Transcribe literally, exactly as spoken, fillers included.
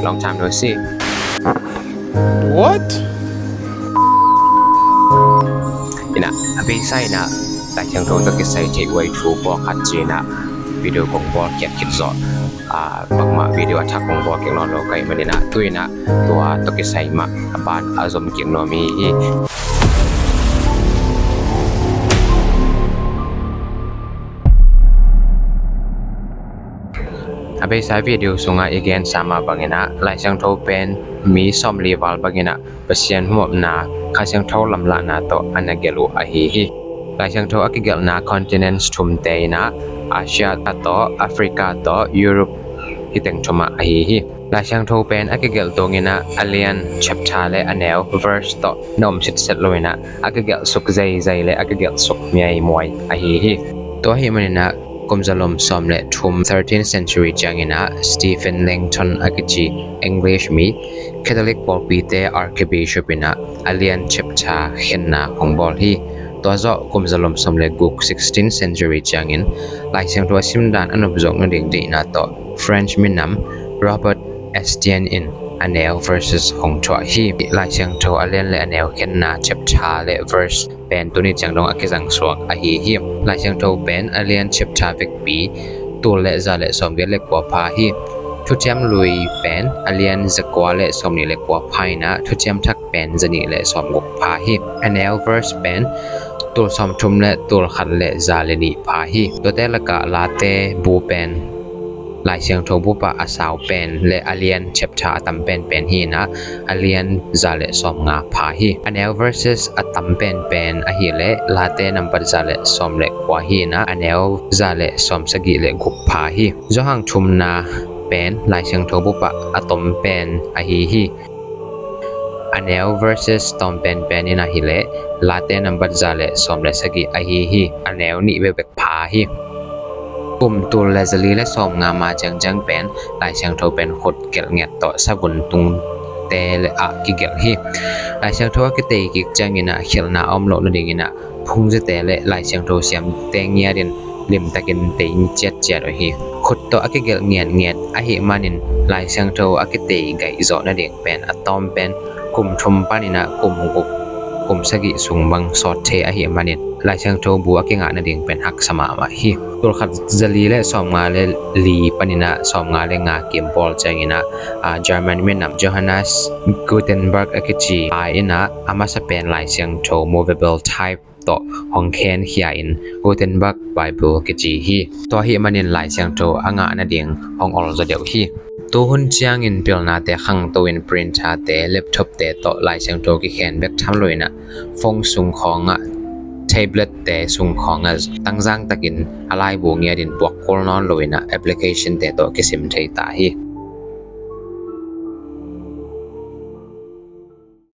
Long time no see. What? Ina, a beisa ina, Lai Siangtho tawh kisai theih huai thu pawlkhat ci ina, video kong bawl khiat khit zawh. Ah, bangmah video a thak kong bawl kik nawn lo ka hih man ina, tu ina, tua tawh kisai mah a ban a zom kik nuam hi hi. A beisa video sungah i gensa mah bang ina, Lai Siangtho pen mi sawmli val bang ina, Pasian humopna, Kha Siangtho lamlahna tawh a na gelh uh ahi hi. Lai Siangtho a kigelhna continents thumte ina, Asia tawh, Africa tawh, Europe, hih teng thumah ahi hi. Lai Siangtho pen a kigelh tung ina, a lian, chapter le a neu, verse tawh na om sitset lo ina, a kigelh suk zeizei le a kigelh suk miaimuai ahi hi. Tua ahih man ina, kum zalom sawm le thum, thirteenth century ciang ina, Stephen Langton a kici English mi, Catholic pawlpite Archbishop ina, a lian chapter khenna hong bawl hi. Tua zawh kum zalom sawm le guk, sixteenth century ciangin, Lai Siangtho a simdan a nopzawk nading deihna tawh French minam Robert Estienne in a neu verses hong thuah hi. Lai Siangtho a lian le a neu khenna chapter le verse pen tuni ciang dong a kizang suak ahi hi. Lai Siangtho pen a lian chapter vekpi tul le za le sawmgiat le kua pha hi. Thuciam Lui pen a lian zakua le sawmnih le kua pha ina, Thuciam Thak pen zanih le sawmguk pha hi. A neu verse pen tul sawmthum le tul khat le za le nih pha hi. Tuate lakah Late bu pen Lai Siangtho bup ah a sau pen le a lian chapter a tam penpen hi ina, a lian za le sawmnga pha hi. A neu verses a tam penpen ahih leh Late nambat za le sawm le kua hi ina, a neu za le sawmsagih le guk pha hi. Johan thumna pen Lai Siangtho bup ah a tom pen ahi hi. A neu verses tawm penpen in ahih leh Late nambat za le sawm le sagih ahi hi. A neu nih bekbek pha hi. Kum tul le zali le sawmnga ma ciangciang pen Lai Siangtho pen khut gelh ngiat tawh savun tungte le ah kigelh hi. Lai Siangtho a kitei kik ciangin ah khialhna a om loh nadingin ah phungziate le Lai Siangtho siamte ngiatin limtakin tei ciatciat uh hi. Khut tawh a kigelh ngiatngiat ahih manin Lai Siangtho a kitei gaih zawh nading pen a tawm pen kum thum panin ah kum guk, kum sagih sung bang sawt thei ahih manin Lai Siangtho bu a kingah nading pen haksa mahmah hi. Tul khat zali le sawmnga le li panin ah sawmnga le nga kim pawl ciangin ah, ah, German minam Johannes Gutenberg a kici pa in ah a masa pen Lai Siangtho movable type tawh hong khenkhia in Gutenberg Bible kici hi. Tua ahih manin Lai Siangtho a ngah nading hong ol zaw deuh hi. Tuhun ciangin pilnate khangto in printer-te, laptop-te tawh Lai Siangtho kikhen bek tham lo in ah phone sung khawngah, tablet-te sung khawngah tangzang takin a laibu ngiatin puak kul nawn lo in ah application-te tawh kisim thei ta hi.